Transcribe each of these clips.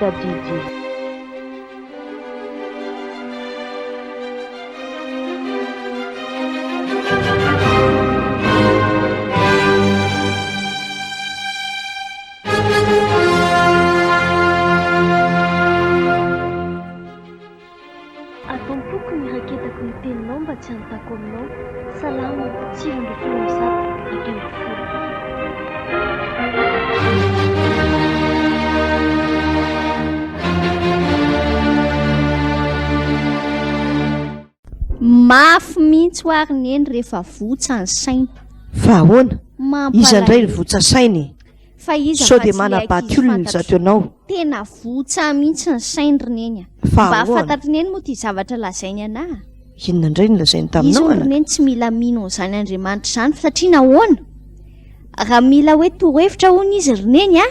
Tadidy. Ato am-poko ny iraketako ny teninao mba tsy hanontako aminao. Salamo 119, 11. Mafy mihitsy hoa ry neny rehefa votsa ny saina. Fa ahoana? Iza indray ny votsa saina e? Fa iza Sao fa dia tsy ilay manabaty ankizy olona fantatro. izato ianao? Tena votsa mihitsy ny sainy ry neny a. Fa Mba ahoana? fantatry neny moa ity zavatra lazainy anah. Inona indray no lazainy Izy taminao hono ry anaka? neny tsy mila mino an'izany Andriamanitra izany satria nahoana? Raha mila hoe torohevitra hono izy ry neny a,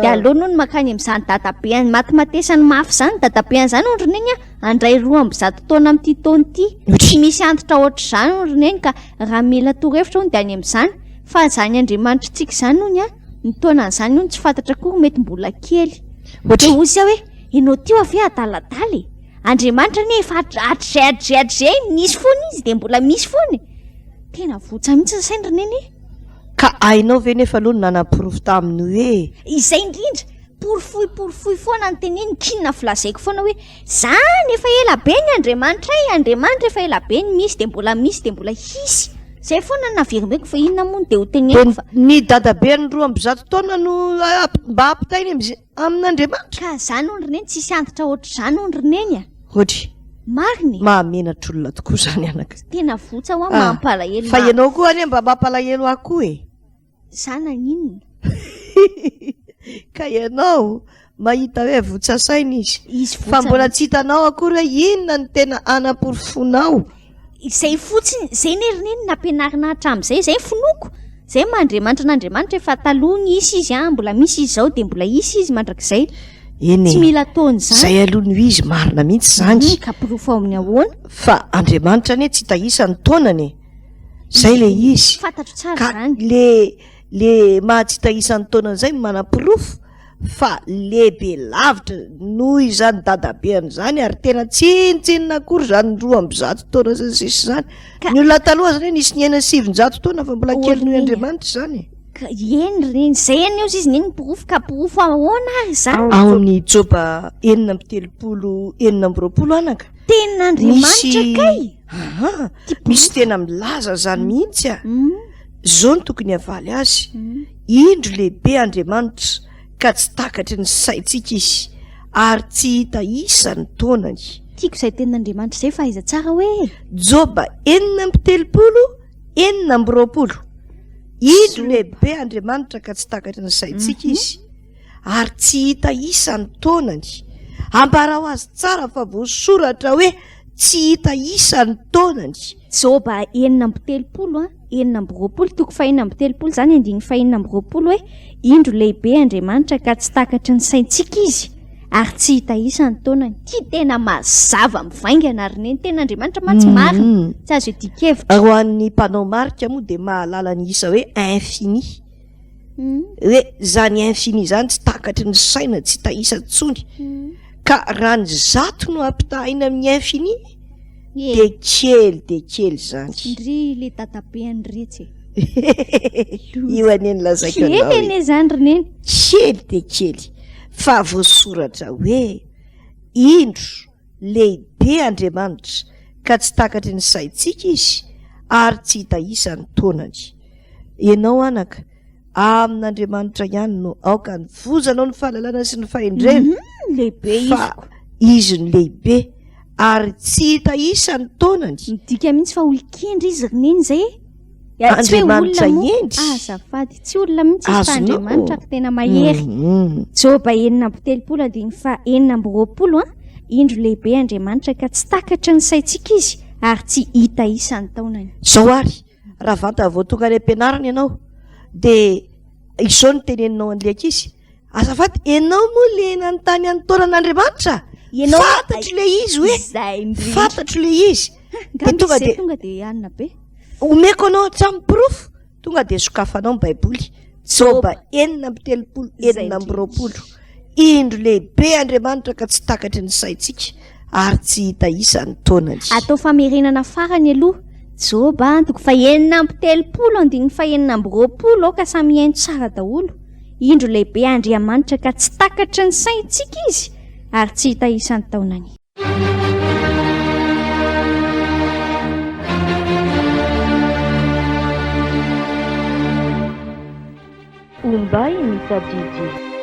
dia aleony hono mankany amin'izany dadabeany matimatesany mafy izany, dadabeany izany hono ry neny a, handray 102 taona amin'ity taona ity. Tsy misy antitra ohatr'izany hono ry neny ka raha mila torohevitra hono dia any amin'izany, fa izany Andriamanitritsika izany hono a, ny taonan'izany hono tsy fantatra akory mety mbola kely. Dia hoy izy hoe, ianao ity ve adaladala e? Andriamanitra anie efa hatrizay hatrizay hatrizay nisy foana izy dia mbola misy foana e. Tena votsa mihitsy ny sainy ry neny e. Ka hainao ve nefa aloha ny nanaporofo taminy hoe. Izay indrindra! Porofoy porofoy foana ny teneniko, inona filazaiko foana hoe zany efa ela be ny Andriamanitray, Andriamanitra efa ela be ny misy dia mbola misy dia mbola hisy. Zay foana no naverimberiko fa inona moa no dia ho teneniko fa. Ny dadaben'ny 102 taona no mba ampitainy amin'Andriamanitra. Ka zany hono ry neny tsisy antitra ohatr'izany hono ry neny a! Ohatry. Marina e! Mahamenatra olona tokoa izany anaka. Tena votsa hoa mampalahelo. Fa ianao koa anie mba mampalahelo ahy koa e! Za naninona? Ka ianao mahita hoe votsa saina izy. Izy votsa Fa mbola mihitsy. tsy hitanao akory hoe inona no tena anaporofoanao. Izay fotsiny, izay ne ry neny nampianarina hatramin'izay, izay ny finoako. Izay maha Andriamanitra an'Andriamanitra efa taloha nisy izy an, mbola misy izy izao dia mbola hisy izy mandrakizay. Eny e. Tsy mila ataony izany. Izay aloha no izy, marina mihitsy izany. Hum, ka porofo ao amin'ny ahoana? Fa Andriamanitra anie tsy hita isa ny taonany e. Izay ilay izy. Fantatro tsara Ka izany. le le maha tsy hita isa ny taonany izay no manaporofo fa lehibe lavitra noho izany dadabeany izany ary tena tsinontsinona akory izany 102 taona sy ny sisa izany. Ka- Ny olona taloha zany hoe nisy niaina 900 taona fa mbola kely noho Orneny. Andriamanitra izany e. Ka eny ry neny, izay anie ozy izy neny porofo ka porofo ahoana ary izany? Ao amin'ny Joba 36 26 anaka. Tenin'Andriamanitra Misy kay! Aha, misy tena milaza izany mihitsy a. Izao no tokony havaly azy, Indro lehibe Andriamanitra, ka tsy takatry ny saintsika Izy, ary tsy hita isa ny taonany. Tiako izay tenin'Andriamanitra izay fa aiza tsara hoe? Joba 36 26 Indro lehibe Andriamanitra ka tsy takatry ny saintsika Izy, ary tsy hita isa ny taonany. Ambarao azy tsara fa voasoratra hoe tsy hita isa ny taonany. Joba 36 an, 26, toko fahenina amby telopolo izany, andininy fahenina amby roapolo hoe, Indro lehibe Andriamanitra ka tsy takatry ny saintsika Izy, ary tsy hita isa ny taonany. Ity tena mazava mivaingana ry neny, tenin'Andriamanitra mantsy marina, tsy azo iadian-kevitra. Ho an'ny mpanao marika moa dia mahalala ny isa hoe infini. Hoe izany infini izany tsy takatry ny saina, tsy hita isa intsony. Ka raha ny zato no ampitahaina amin'ny infini dia kely dia kely izany. Ndry le dadabeany retsy e. Io anie no lazaiko anao Kely e. anie izany ry neny. Kely dia kely. Fa voasoratra hoe, Indro, lehibe Andriamanitra, ka tsy takatry ny saintsika Izy, ary tsy hita isa ny taonany. Ianao anaka, amin'Andriamanitra ihany no aoka hanovozanao ny fahalalana sy ny fahendrena, Mhm, lehibe fa iziko. Izy no lehibe, ary tsy hita isa ny taonany. Midika mihitsy fa olon-kendry izy ry neny izay e. Ya, tsy hoe olona Andriamanitra moa. hendry. Azafady, tsy olona mihitsy izy fa Azonao. Andriamanitra ary tena mahery. Mhm. Joba 36 andininy faha 26 an, Indro lehibe Andriamanitra ka tsy takatry ny saintsika izy ary tsy hita isa ny taonany. Izao ary, Raha vantany vao tonga any am-pianarana ianao dia izao no teneninao an'ilay ankizy, azafady, ianao moa ilay nanontany an'ny taonan'Andriamanitra? Ianao Fantatro ilay izy hoe, Izay indrindra. fantatro ilay izy. Dia Angamba tonga izy dia tonga dia hanina be. omeko anao hatramin'ny porofo, tonga dia sokafanao ny Baiboly. Joba 36 Izay 26. Indro lehibe Andriamanitra ka tsy takatry ny saintsika ary tsy hita isa ny taonany. Atao famerenana farany aloha. Joba, toko fahenina amby telopolo, andininy fahenina amby roapolo, aoka samy hihaino tsara daholo. Indro lehibe Andriamanitra ka tsy takatry ny saintsika izy ary tsy hita isa ny taonany. Ombay ny tadidy.